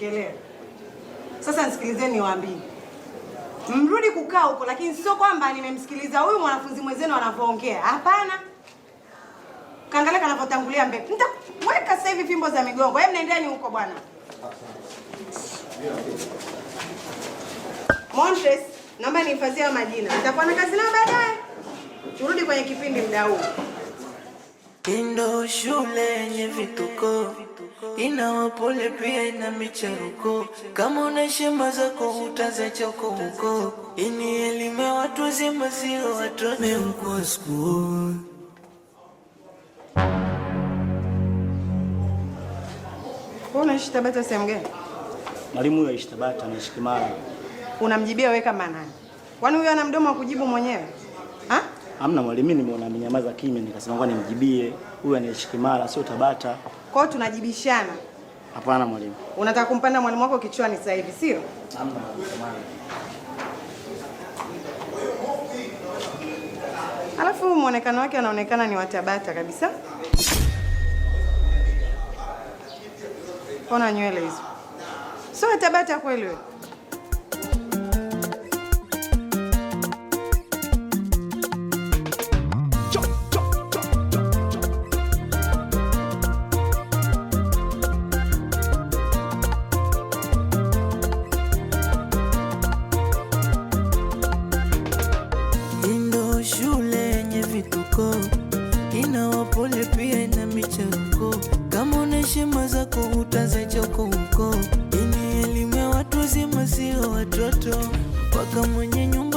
Kelele. Sasa nisikilizeni niwaambie. Mrudi kukaa huko, lakini sio kwamba nimemsikiliza huyu mwanafunzi mwenzenu anavyoongea. Hapana. Kaangalia kanavyotangulia mbele. Nitaweka sasa hivi fimbo za migongo. Hebu nendeni huko bwana. Montres, naomba nihifadhie hayo majina. Nitakuwa na kazi nayo baadaye. Turudi kwenye kipindi muda huu. Ndo shule yenye vituko, ina wapole pia ina micharuko. Kama una shema zako utazacha huko huko. Ini elimu ya watu wazima, sio watoto. Mkuu school. Wewe unaishi Tabata sehemu gani? Mwalimu huyo aishi Tabata, anaishi Kimara. Unamjibia wewe kama nani? Kwani huyo ana mdomo wa kujibu mwenyewe? Ha? Hamna mwalimu, mimi nimeona amenyamaza kimya, nikasema ngoja nimjibie. Huyu anaishi Kimara, sio Tabata. Kwa hiyo tunajibishana. Hapana mwalimu. Unataka kumpanda mwalimu wako kichwani sasa hivi, sio? Hamna mwalimu. Samahani. Alafu muonekano wake anaonekana ni wa Tabata kabisa. Ona nywele hizo. Sio wa Tabata kweli wewe? Ndo shule yenye vituko, ina wapole pia ina micharuko. Kama una heshima zako utazacha huko huko. Ini elimu ya watu wazima, sio watoto. Mpaka mwenye nyumba